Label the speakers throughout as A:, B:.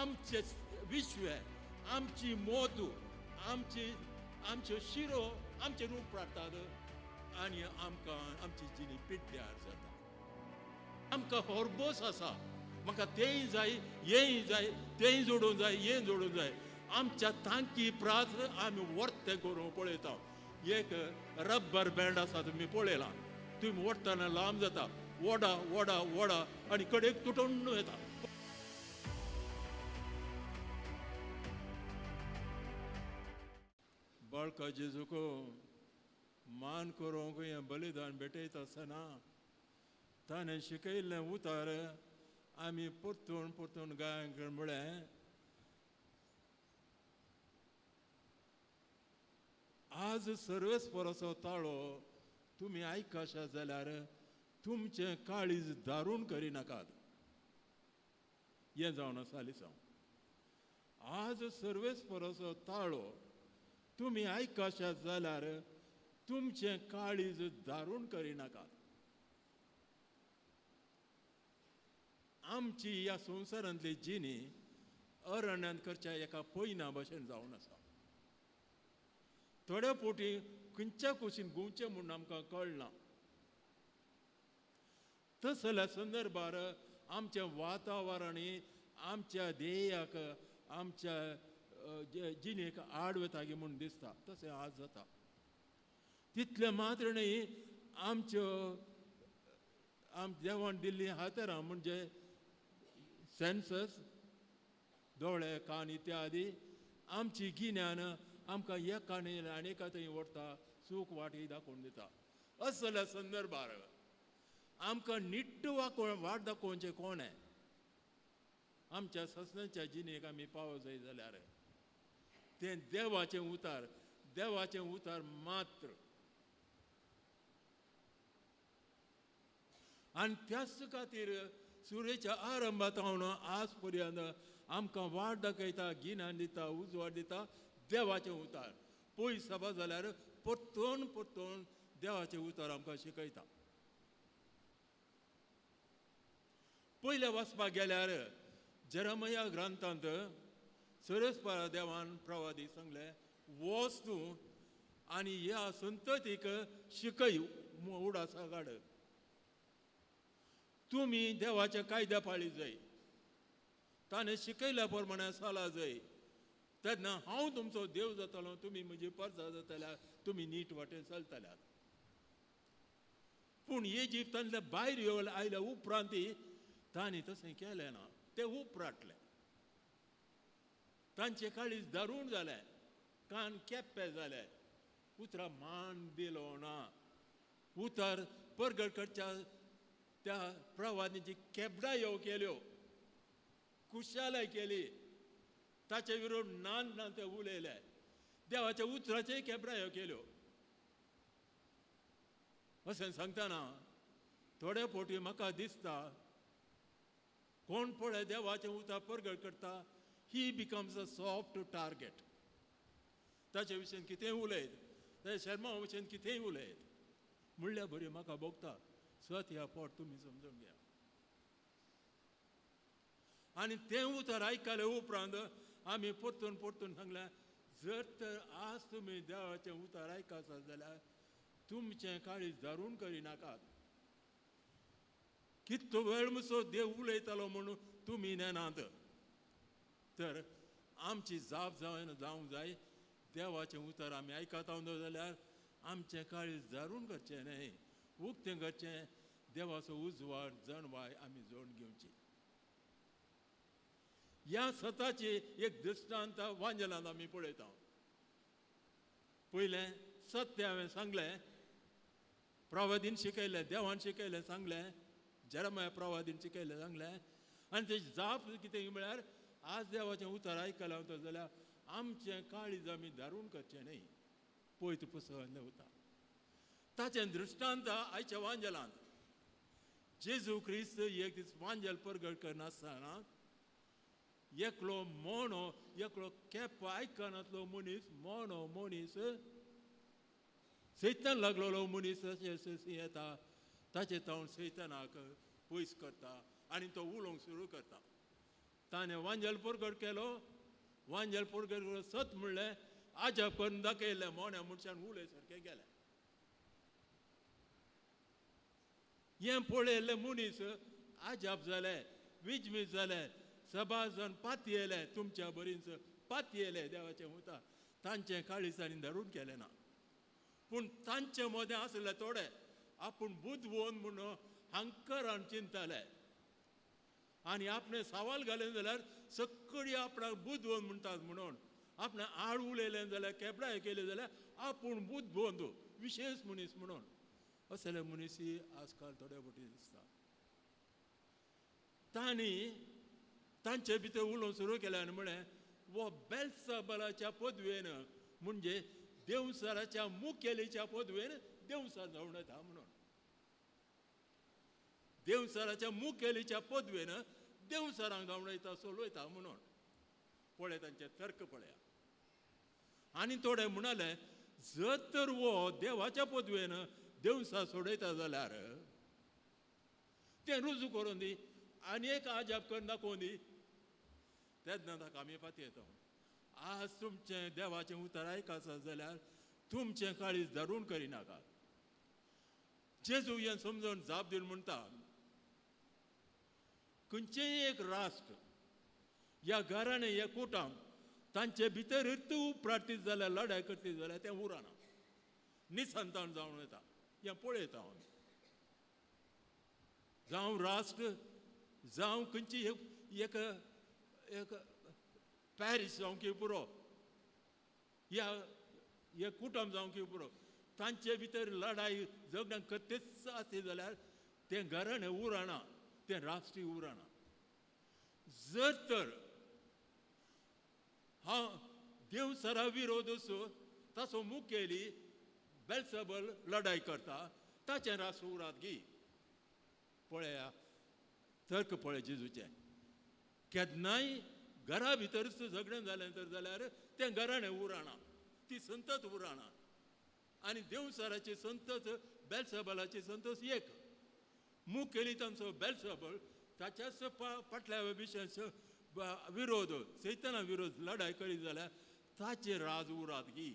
A: आमचें विश्व, आमची मोत, आमची आमच्यो शिरो आमचें रूप काडटात आनी आमकां आमची जिणी पिड्ड्यार जाता. आमकां होरबोस आसा, म्हाका तेंय जाय, हेंय जाय, तेंय जोडूंक जाय, हें जोडूंक जाय. आमच्या तांकी प्रात आमी वर्तें करूंक पळयता. एक रब्बर बँड आसा, तुमी पळयलां, तुमी ओडटना लांब जाता, ओडा ओडा ओडा आनी कडेक तुटून येता. बाळका जेजूक मान करूंक हें बलिदान भेटयता आसतना ताणें शिकयल्लें उतार आमी परतून परतून गायक म्हळें, आज सर्वेस्पराचो ताळो तुमी आयकशात जाल्यार तुमचें काळीज दारून करिनाकात. हें जावन आसा लिसांव. आज सर्वेस्पराचो ताळो तुमी आयकशात जाल्यार तुमचें काळीज दारून करिनाकात. आमची ह्या संवसारांतली जिणी अरण्यांत करच्या एका पयना भशेन जावन आसा. थोड्या पोटी खंयच्या कुशीन घुंवचें म्हूण आमकां कळना. तसल्या संदर्भार आमचें वातावरण आमच्या ध्येयाक, आमच्या जिणेक आड वता म्हूण दिसता. तशें आज जाता. तितलें मात्र न्ही, आमच्यो आम देवान दिल्लीं हातेरां म्हणजे सेन्सस, दोळे, कान इत्यादी आमची गिन्यान आमकां एका आनी एका थंय व्हरता, चूक वाटी दाखोवन दिता. असल्या संदर्भार आमकां निट्ट वाट दाखोवचें कोण आहे? आमच्या ससनाच्या जिणेक आमी पावो जाय जाल्यार तें देवाचें उतार, देवाचें उतार मात्र. आनी त्याच खातीर सुरेच्या आरंभात आज पर्यंत आमकां वाट दाखयता, गिन्यान दिता, उजवाड दिता देवाचें उतार. पयस सभा जाल्यार परतून परतून देवाचें उतार आमकां शिकयता. पयल्या वाचपाक गेल्यार जेरेमिया ग्रंथांत सरस्परा देवान प्रवादी सांगलें, वच तूं आनी ह्या संततीक शिकय, उडासा काड, तुमी देवाच्या कायद्या पाळी जाय, ताणें शिकयल्या प्रमाणे चला जाय, तेन्ना हांव तुमचो देव जातलो, तुमी म्हजी परजा जातल्या, तुमी नीट वाटेन चलतल्यात. पूण इजिप्तांतल्या भायर येवन आयल्या उपरांत तांणी तशें केलें ना, ते उपराटले, तांचे काळीज दारूण जालें, कान केप्पे जाले, उतरां मान दिलो ना. उतर परगट करच्या त्या प्रवादीची केबडायो केल्यो, कुशालाय केली, ताचे विरोध नान ना ते उलयले, देवाच्या उतराचेय केबडायो केल्यो. अशें सांगतना थोडे फावटी म्हाका दिसता कोण पळय देवाचें उतर परगट करता, he becomes a soft target. ताचे विशयन कितेंय उलयत, ताच्या शर्मा विशयन कितेंय उलयत म्हणल्यार बरी म्हाका भोगता. सत ह्या पोट तुमी समजून घ्या. आनी तें उतर आयकले उपरांत आमी परतून परतून सांगलें, जर तर आज तुमी देवाचें उतर आयकता जाल्यार तुमचें काळीज दारून करिनाकात. कितलो वेळ मुसो देव उलयतालो म्हणून तुमी नेनात. तर आमची जाप जावंक जाय, देवाचें उतर आमी आयकता जाल्यार आमचें काळीज दारून करचें न्हय, उक्तें करचें, देवाचो उजवाड जणवाय आमी जोडून घेवची. ह्या सताची एक दृश्टांत वांजेलांत आमी पळयता. पयलें सत्य हांवें सांगलें, प्रवादीन शिकयलें, देवान शिकयलें सांगलें, जेरेमिया प्रवादीन शिकयलें सांगलें. आनी तेजी जाप कितें म्हळ्यार आज देवाचें उतर आयकलें वता जाल्यार आमचें काळीज आमी दारून करचें न्हय, पयत पुस्तकांतलें उतर. ताचें दृश्टांत आयच्या वांजेलांत जेजू क्रिस्त एक दीस वांजेल परगट करनासतना एकलो मोणो, एकलो केप आयकनातलो मनीस, मोणो मनीस, सैतान लागलेलो मनीस अशें येता, ताचे तावन सैतानाक पयस करता आनी तो उलोवंक सुरू करता. ताणें वांजेल परगट केलो, वांजेल परगट सत म्हणलें, आजाप करून दाखयलें, मोन्या मनशान उलय सारकें गेलें. हें पळयल्लें मनीस आजाप जाले, विजमीत जाले, सभाजन पातयेले, तुमच्या बरींच पातयेले देवाचें उतर तांचें काळीजांनी धरून केलें ना. पूण तांचे मदें आसले थोडे आपूण बुदवंत म्हणून हंकरान चिंतताले आनी आपणें सवाल घालें जाल्यार सगळीं आपणाक बुदवंत म्हणटात म्हणून, आपणें आड उलयलें जाल्यार केबडाय केली जाल्यार आपूण बुदवंत विशेश मनीस म्हणून. असले मनीसय आजकाल थोडे फावटी दिसता. तांणी तांचे भितर उलोवंक सुरू केलें आनी म्हळें, वो बेल्सबलाच्या पदवेन म्हणजे देवसराच्या मुखेलीच्या पदवेन देवसर जावन येता म्हणून, देवसराच्या मुखेलीच्या पदवेन देवसरांक धांवड येता सोलयता म्हणून. पळय तांचे तर्क पळया. आनी थोडे म्हणाले, जर तर वो देवाच्या पदवेन देवसा सोडयता जाल्यार तें रुजू करून दी आनी एक आजाप करून दाखोवन दी, तेन्ना ताका आमी पातयेता. आज तुमचें देवाचें उतर आयकता जाल्यार तुमचें काळीज धरून करिनाका. जेजू हें समजून जाप दिवन म्हणटा, खंयचेंय एक राष्ट्र ह्या घराणें ह्या कुटुंब तांचे भितर तूं प्रार्थीत जाल्यार लढाय करतीत जाल्यार तें उरना, निसंतान जावन वता. हें पळयता आमी. जावं राष्ट्र, जावं खंयची एक एक पॅरीस जावं की पुरो, ह्या हे कुटुंब जावं की पुरो, तांचे भितर लढाय झगड्यां करतेच आसली जाल्यार तें घराणें उरना, तें राष्ट्रीय उरना. जर तर हांव देवसरा विरोध असो ताचो मुखेली बेल्सबल लढाय करता, ताचें राष्ट्र उरात गी. पळया तर्क पळय जेजूचें. केन्नाय घरा भितरच झगडें जालें तर जाल्यार तें घराणें उरना, ती संतत उरना. आनी देवसराची संतत बेल्सबलाची संतत एक मुखेली तांचो बेल्सबल ताच्याच फाटल्या विशेश विरोध सैताना विरोध लढाय करीत जाल्यार ताचें राज उरात गी.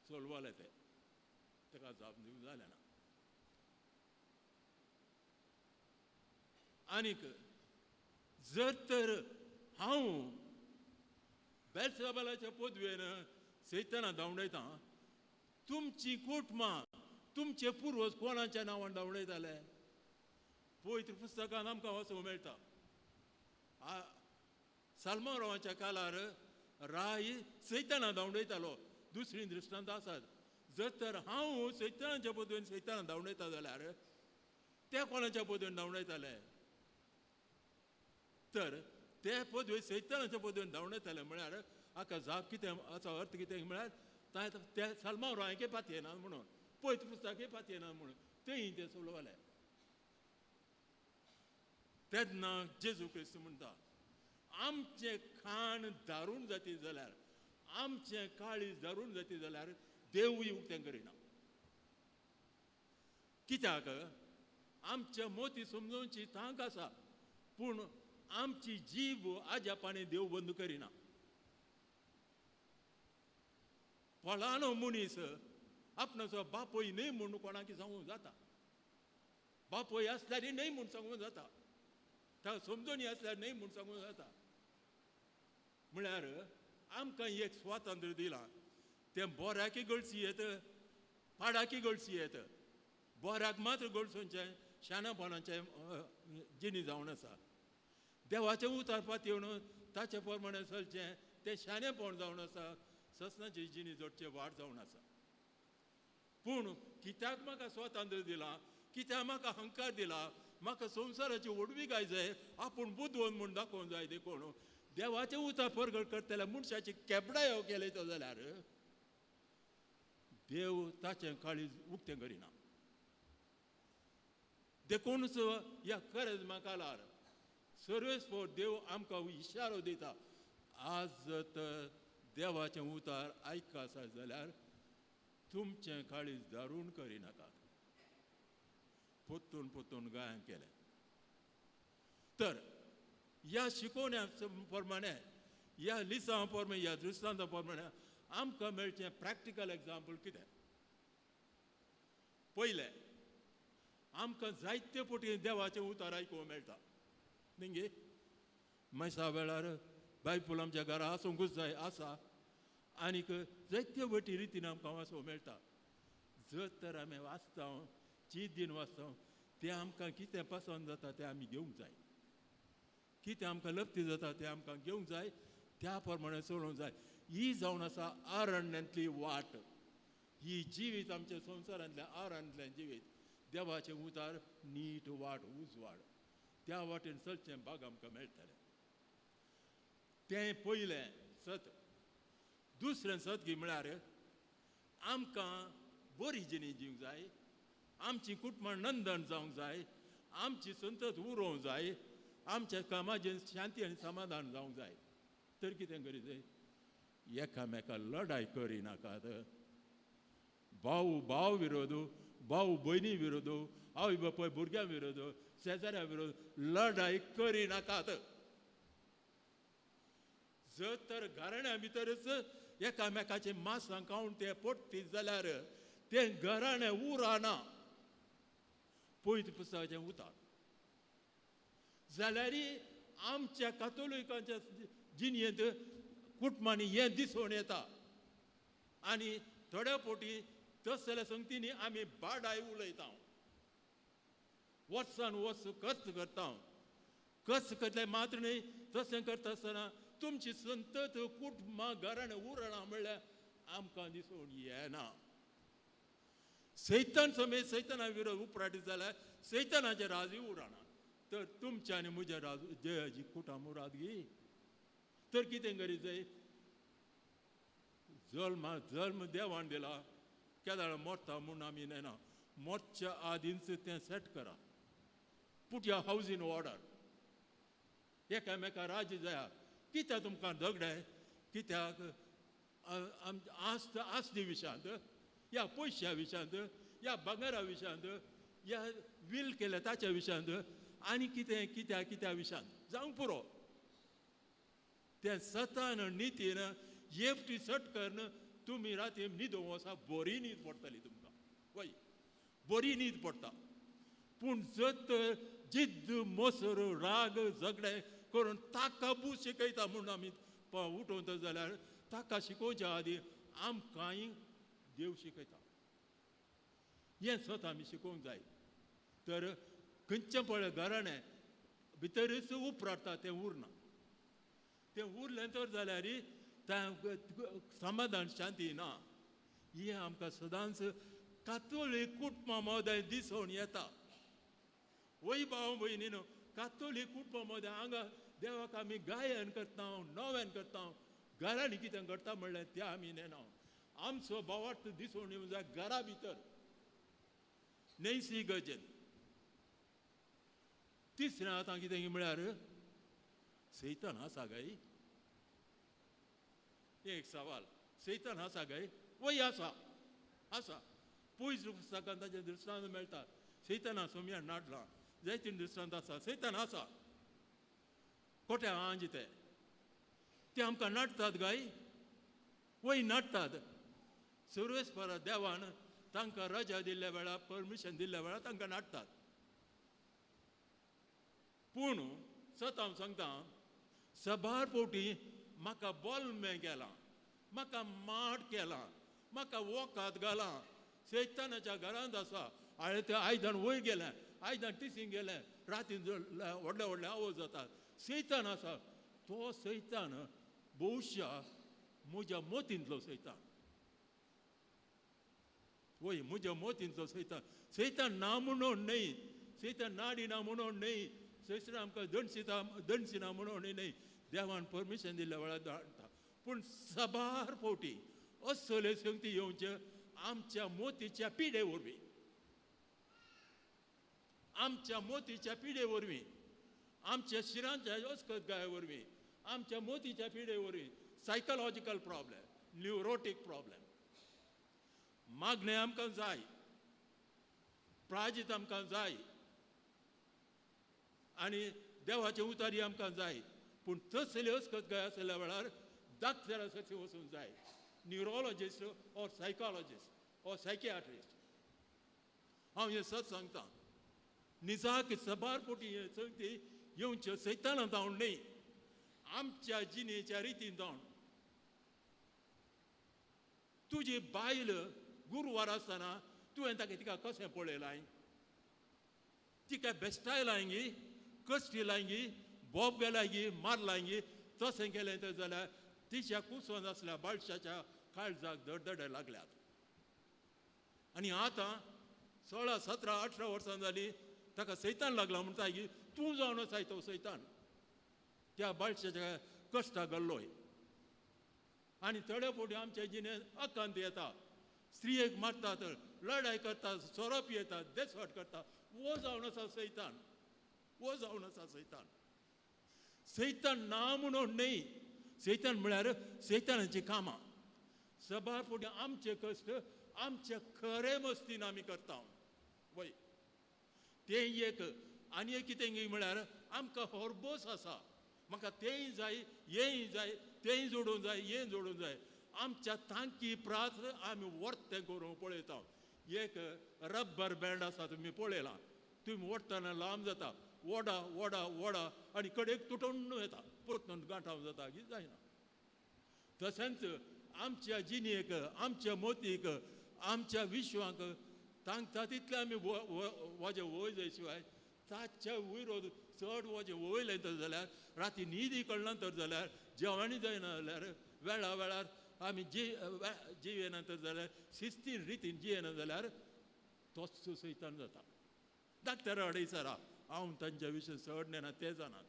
A: चलवाले ते ताका जाप दिवंक जालें ना. आनीक जर तर हांव बेल्सबलाच्या पदवेन सैताना धांवडयता, तुमची कुटुंबां तुमचे पुर्वज कोणाच्या नांवान धांवडयताले? पवित्र पुस्तकान आमकां वाचूंक मेळटा. साल्मारावाच्या काळार राय सैताना धांवडयतालो. दुसरी दृश्टांत आसात. जर तर हांव सैतानाच्या पदवेन सैताना धांवडयता जाल्यार ते कोणाच्या पदवेन धांवडयताले? तर ते पदवे सैतानाच्या पदवेन धांवडयताले म्हळ्यार हाका जाप कितें, हाचो अर्थ कितें म्हळ्यार ते साल्मांव रायके पातयेना म्हणून, पवित्र पुस्तकाक पातयेना म्हणून तेय ते सोलवाले. तेन्ना जेजू क्रिस्त म्हणटा, आमचें खाण दारून जाती जाल्यार, आमचें काळीज दारून जाती जाल्यार देवूय उक्तें करिना. कित्याक? आमच्या मोती समजोवची तांक आसा, पूण आमची जीब आजापाने देव बंद करिना. फलानो मनीस आपणाचो बापूय न्हय म्हूण कोणाक सांगूंक जाता, बापूय आसल्यार न्हय म्हूण सांगूंक जाता, ताका समजणी आसल्यार न्हय म्हूण सांगूंक जाता. म्हळ्यार आमकां एक स्वातंत्र्य दिलां, तें बोऱ्याकी गळसी येत, पाडाकी गळसी येत. बोऱ्याक मात्र गळसोवचें शाणेपणाचें जिणी जावन आसा. देवाचें उतर पातयेवन ताचे प्रमाणे चलचें तें शाणेपण जावन आसा, ससनाची जिणी जोडचे वाट जावन आसा. पूण कित्याक म्हाका स्वातंत्र्य दिलां, कित्याक म्हाका हंकार दिला, म्हाका संवसाराची व्हडवीकाय जाय, आपूण बुदवंत म्हूण दाखोवंक जाय. देखून देवाचें उतर परगट करतल्या मनशाची केबडाय केले तो जाल्यार देव ताचें काळीज उक्तें करिना. देखूनच ह्या करेज्मा काळार सर्वेस्पर देव आमकां इशारो दिता, आज तर देवाचें उतर आयक आसा जाल्यार तुमचें काळीज दारून करिनाकात. पोत्तून पोत्तून गायन केलें. तर ह्या शिकोवण्या प्रमाणे, ह्या लिसांव प्रमाणे, ह्या दृश्टांता प्रमाणे आमकां मेळचें प्रॅक्टिकल एग्जाम्पल कितें? पयलें, आमकां जायते पटी देवाचें उतार आयकूंक मेळटा न्ही. मैसा वेळार बायबल आमच्या घरा आसूंकूच जाय आसा, आनीक जायते वटी रितीन आमकां वाचूंक मेळटा. जर तर आमी वाचता, चीत दिन वाचता, तें आमकां कितें पसंत जाता तें आमी घेवंक जाय, कितें आमकां लब्ती जाता तें आमकां घेवंक जाय, त्या प्रमाणे चलोवंक जाय. ही जावन आसा आरण्यांतली वाट. ही जिवीत आमच्या संवसारांतलें आरण्यांतलें जिवीत. देवाचें उतार नीट वाट, उजवाड, त्या वाटेन चलचें भाग आमकां मेळटलें. तें पयलें सत. दुसरें सत की म्हळ्यार आमकां बरी जिणी दिवंक जाय, आमची कुटुंबां नंदन जावंक जाय, आमची संतत उरोवंक जाय, आमच्या कामाचें शांती आनी समाधान जावंक जाय. तर कितें करी जाय? एकामेका लडाय करिनाकात. भाव भाव विरोध, भाव भयणी विरोध, आवय बापाय भुरग्यां विरोध, शेजाऱ्या विरोध, लडाय करिनाकात. जर तर घराण्या भितरच एकामेकाचे मासां खावन ते पडटीत जाल्यार तें घराणें उरना. पयत पुस्तकाचें उतार जाल्यार आमच्या कातोलिकांच्या जिणेंत कुटुंबांनी हें दिसून येता. आनी थोड्या फावटी तसल्या संगतींनी आमी बाडाय उलयता, वर्सान वर्स खर्च करता. खर्च करतले मात्र न्हय, तशें करता आसतना तुमची संतत कुटुंबां घराणें उरना म्हणल्यार आमकां दिसून येना. सैतान समेत सैताना विरोध उपराटीत जाल्यार सैतानाचें राजूय उरना. तर तुमच्या आनी म्हज्या राजू जयाची कुटां उरात गी. तर कितें करी जाय? जल्म जल्म देवान दिला, केदाळ मरता म्हूण आमी नेना. मरच्या आदींच तें सेट करा. Put your house in order. एकामेका राज्य जाया. कित्याक तुमकां झगडें? कित्याक आस्त आस्ती विशयांत, ह्या पयश्या विशयांत, ह्या भांगरा विशयांत, ह्या will केल्या ताच्या विशयांत, आनी कितें कित्या कित्या विशयांत जावंक पुरो. तें सतान नितीन एकटी सट करून तुमी राती न्हिदोंक वसा, बरी न्हीद पडटली तुमकां. वय, बरी न्हीद पडटा. पूण जर तर जिद्द, मोसर, राग, झगडें करून ताका बूस शिकयता म्हूण आमी उठोवता जाल्यार ताका शिकोवच्या आदीं आमकांय देव शिकयता. हें सत आमी शिकोवंक जाय. तर खंयचें पळय घराणें भितरच उपराटता तें उरना. तें उरलें तर जाल्यार समाधान शांती ना. हें आमकां सदांच कातोलीक कुटुंबां मदें दिसून येता. वय भाव भयणीनो, कातोलीक कुटुंबां मदें हांगा देवाक आमी गायन करता, नव्यान करता, घरांनी कितें करता म्हणल्यार तें आमी नेना. आमचो भावार्थ दिसून येवंक जाय घरा भितर, न्हयसी गरजेन. तिसरें आतां कितें म्हळ्यार सैतान आसा काय? एक सवाल, सैतान आसा काय? वय आसा, आसा. पयस पुस्तकान ताचें दृश्टांत मेळटा. सैताना सोमयान नाडला, जायते दृश्टांत आसा. सैतान आसा, कोट्या आंज ते ते आमकां नाडटात काय? वय नाडटात. सर्वेस्परा देवान तांकां रजा दिल्ल्या वेळार, परमिशन दिल्ल्या वेळार तांकां नाडटात. पूण सत हांव सांगता, सबार फावटी म्हाका बोलमें केलां, म्हाका माड केलां, म्हाका वखद घालां, सैतानाच्या घरांत आसा. हांवें तें आयदन वयर गेलें, आयदन टिसींग गेलें, रातीन व्हडले व्हडले आवाज जातात. सैतान आसा. तो सैतान बहुशा म्हज्या मोतींतलो सैतान. वय, म्हज्या मोतींतलो सैतान. सैतान ना म्हणून न्हय, सैतान नाडी ना म्हणून न्हय, सैतान आमकां दणसिता दणसिना म्हणून न्हय. देवान परमिशन दिल्ल्या वेळार धाडटा. पूण सबार फावटी असले संगती येवचे आमच्या मोतीच्या पिडे वरवीं, आमच्या मोतीच्या पिडे वरवीं, आमच्या शिरांच्या अस्कत गाये वरवीं, आमच्या मोतीच्या पिडे वरवीं, सायकोलॉजिकल प्रॉब्लेम, न्युरोटीक प्रॉब्लेम. मागणें आमकां जाय, प्राजीत आमकां जाय. आनी देवाचे उतारी आमकां जाय. पूण तसले अस्कत गाय आसल्या वेळार डाक्टरा सरशी वचूंक जाय, neurologist or psychologist or psychiatrist. हांव हें सत सांगता, निजाक सबार पोटी हें चलती येवचे सैताना जावन न्हय, आमच्या जिणेच्या रितीन जावन. तुजी बायल गुरवार आसतना तुवें ताका तिका कशें पळयलां? तिका बेस्टायलां गी, कश्टी लायगी, बोब गेलाय, मारलाय गी? तशें केलें तर जाल्यार तिच्या कुसोन आसल्या बाळशाच्या काळजाक दडदडे लागल्यात. आनी आतां 16, 17, 18 वर्सां जालीं ताका सैतान लागला म्हणटा की तूं जावन आसाय तो सैतान त्या बाळशाच्या कश्टाक गेल्लोय. आनी थोडे फावटी आमच्या जिणेंत अकांत येता, स्त्रियेक मारतात, लढाय करतात, सोरो पियेतात, देसवाट करता. वो जावन आसा सैतान, वो जावन आसा सैतान. सैतान ना म्हणून न्हय, सैतान म्हळ्यार सैतानाचीं कामां. सबार फावटी आमचे कश्ट आमचे खरे मस्तीन आमी करता वय. तें एक. आनी एक कितें म्हळ्यार आमकां होरबोस आसा, म्हाका तेंय जाय, हेंय जाय, तेंय जोडूंक जाय, हें जोडूंक जाय. आमच्या तांकी प्रास आमी वर्तें करूंक पळयता. एक रब्बर बँड आसा, तुमी पळयलां, तुमी ओडटना लांब जाता, ओडा ओडा ओडा आनी कडेक तुटून येता, परतून गांठाव जाता की जायना. तशेंच आमच्या जिणेक, आमच्या मोतीक, आमच्या विश्वाक तांकां तितलें आमी वजें वय जाय शिवाय ताच्या विरोध चड वजें वयलें तर जाल्यार राती न्हीद कळना तर जाल्यार जेवणी जायना जाल्यार वेळा वेळार आमी जियेना तर जाल्यार शिस्तीन रितीन जियेना जाल्यार तोच सैतान जाता. डाक्टरा अडेसरा हांव तांच्या विशय चड नेना, ते जाणात.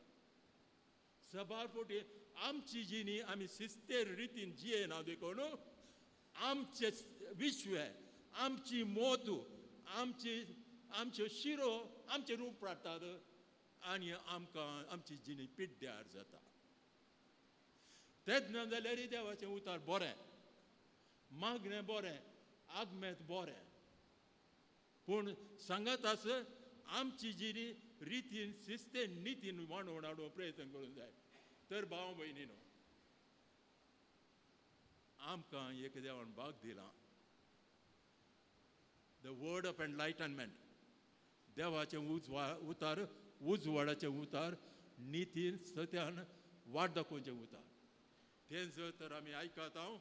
A: सबार फावटी आमची जिणी आमी शिस्ते रितीन जियेना देखून आमचे विश्व, आमची मोत, आमची आमच्यो शिरो आमचे रूप काडटात आनी आमकां आमची जिणी पिड्ड्यार जाता. तेन्ना जाल्यार देवाचें उतार बरें, मागणें बरें, आगमेत बरें, पूण सांगत आस आमची जिणी रितीन शिस्तेन नितीन मांडोवन हाडूंक प्रयत्न करूंक जाय. तर भाव भयणीनो, आमकां एक देवान भाग दिला, the word of enlightenment, देवाचें उतार, उजवाडाचें उतार, नितीन सत्यान वाट दाखोवचें उतार. तें जर तर आमी आयकत हांव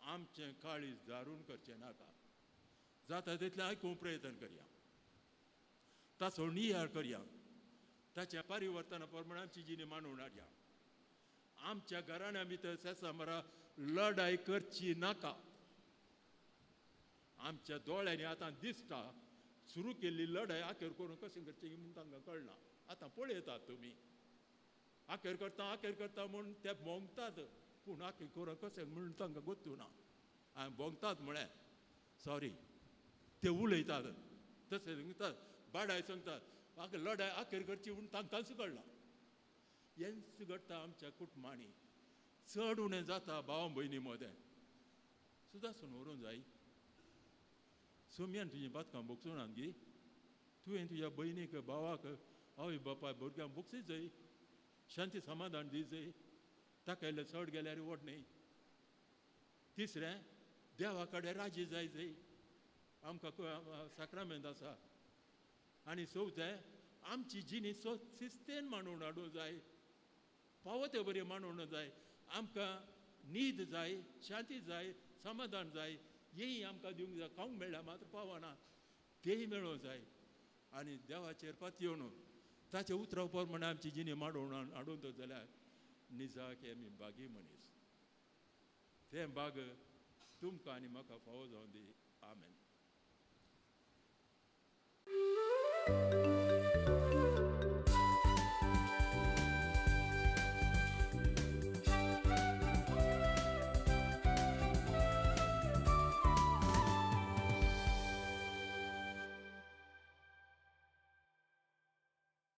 A: आमचें काळीज दारून करचें नाका, जाता तितलें आयकूंक प्रयत्न करया, ताचो नियाळ करया, ताच्या परिवर्तना प्रमाण आमची जिणी मांडून हाडया. आमच्या घराण्या भितर सेसामरा लढाय करची नाका. आमच्या दोळ्यांनी आतां दिसता सुरू केल्ली लढाय आखेर करून कशें करचें म्हूण तांकां कळना. आतां पळयतात तुमी, आखेर करता आखेर करता म्हूण ते भोंगतात, पूण आखेर करून कशें म्हूण तांकां गोत्तू ना. हांवें भोंगतात म्हळें, सॉरी, ते उलयतात तशें सांगतात, बाडाय सांगतात, आखेर लढाय आखेर करची म्हूण तांकांच कळना. हेंच घडटा आमच्या कुटुंबांनी, चड उणें जाता भाव भयणी मदें. सुदासून व्हरूंक जाय. सोम्यान तुजी बातकां भोगसूं गी, तुवें तुज्या भयणीक, भावाक, आवय बापाय, भुरग्यांक भोगसी जाय, शांती समाधान दी जाय. ताका इल्लें चड गेल्यार वट न्हय. तिसरें, देवा कडेन राजी जाय जाय, आमकां साक्रामेंत आसा. आनी चवथें, आमची जिणी शिस्तेन मांडून हाडूंक जाय, फावो ते बरी मांडून जाय. आमकां न्हीद जाय, शांती जाय, समाधान जाय, हेंय आमकां दिवंक जाय. खावंक मेळ्ळ्यार मात्र पावना, तेंय मेळोंक जाय. आनी देवाचेर पातयेवन ताचे उतरा प्रमाणे आमची जिणी मांडून हाडून तर जाल्यार निजाक आमी बागी मनीस. तें बाग तुमकां आनी म्हाका फावो जावं दी. आमेन.